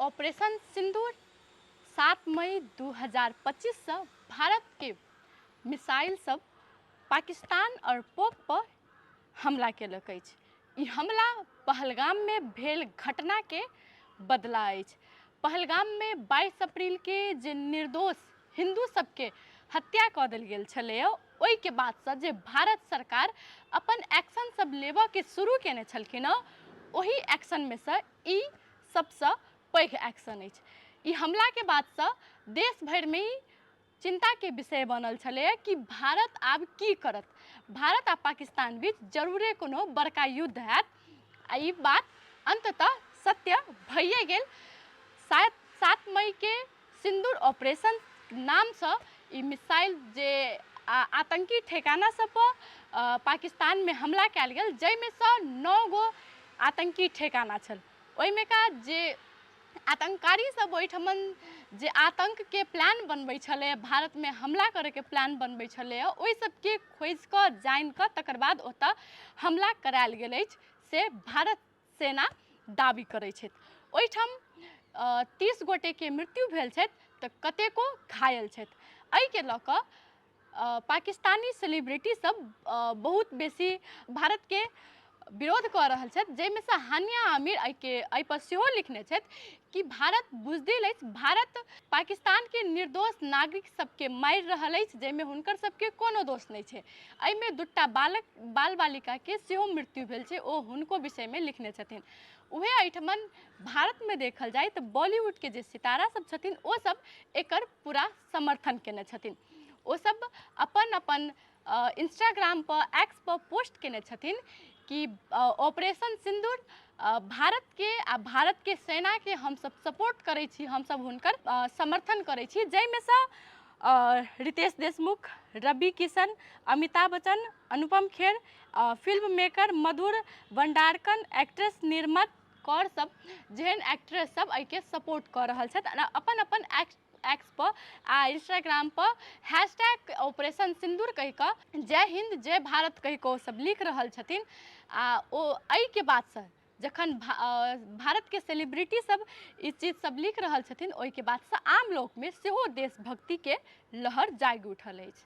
Operation सिंदूर 7 मई 2025 सँ भारतके मिसाइल सब पाकिस्तान आओर पोक पर हमला केलक अछि। ई हमला पहलगाममे भेल घटनाके बदला अछि। पहलगाममे 22 अप्रैलके जे निर्दोष हिन्दू सबके हत्या कऽ देल गेल छलैए, ओहिके बादसँ जे भारत सरकार अपन एक्शन सब लेबऽके शुरू केने छलखिन हँ, ओहि एक्शनमे सँ ई सबसँ पैघ एक्शन अछि। ई हमलाके बादसँ देश भरिमे ई चिन्ताके विषय बनल छलैए कि भारत आब की करत। भारत आ पाकिस्तान बीच जरूरे कोनो बड़का युद्ध हैत आ ई बात अन्ततः सत्य भइए गेल। 7 मईके सिन्दूर ऑपरेशन नामसँ ई मिसाइल जे आतंकी ठेकाना सब पर पाकिस्तानमे हमला कयल गेल, जाहिमे सँ 9 गो आतंकी ठेकाना छल। ओहिमे का जे आतंककारी सब ओहिठमन जे आतंकके प्लान बनबै छलै, भारतमे हमला करैके प्लान बनबै छलै, ओहि सबके खोजिकऽ जानिकऽ तकर बाद ओतऽ हमला करायल गेल अछि से भारत सेना दाबी करै छथि। ओहिठाम 30 गोटेके मृत्यु भेल छथि तऽ कतेको घायल छथि। एहिके लऽ कऽ पाकिस्तानी सेलिब्रिटी सब बहुत बेसी भारतके विरोध कऽ रहल छथि, जाहिमे सँ हानिया आमिर एहिपर सेहो लिखने छथि कि भारत बुजदिल अछि, भारत पाकिस्तानके निर्दोष नागरिक सबके मारि रहल अछि, जाहिमे हुनकर सबके कोनो दोष नहि छै। एहिमे 2टा बालक बाल बालिकाके सेहो मृत्यु भेल छै, ओ हुनको विषयमे लिखने छथिन। उएह एहिठमन भारतमे देखल जाय तऽ बॉलीवुडके जे सितारा सब छथिन ओ सब एकर पूरा समर्थन केने छथिन। ओ सब अपन अपन इंस्टाग्राम पर एक्स पर पोस्ट केने छथिन कि ऑपरेशन सिंदूर भारतके आ भारतके सेनाके हमसब सपोर्ट करै छी, हमसब हुनकर समर्थन करै छी, जाहिमे सँ Riteish Deshmukh, Ravi Kishan, Amitabh Bachchan, Anupam Kher, film maker Madhur Bhandarkar, actress Nirmat Kaur सब जेहन एक्ट्रेस सब एहिके सपोर्ट कऽ रहल छथि। अपन अपन एक्स पर आ इंस्टाग्राम पर हैशटैग ऑपरेशन सिंदूर कहि कऽ जय हिंद जय भारत कहि कऽ ओ सब लिख रहल छथिन। आ ओ एहिके बादसँ जखन भारतके सेलिब्रिटी सब ई चीज सब लिख रहल छथिन, ओहिके बादसँ आम लोकमे सेहो देशभक्तिके लहर जागि उठल अछि।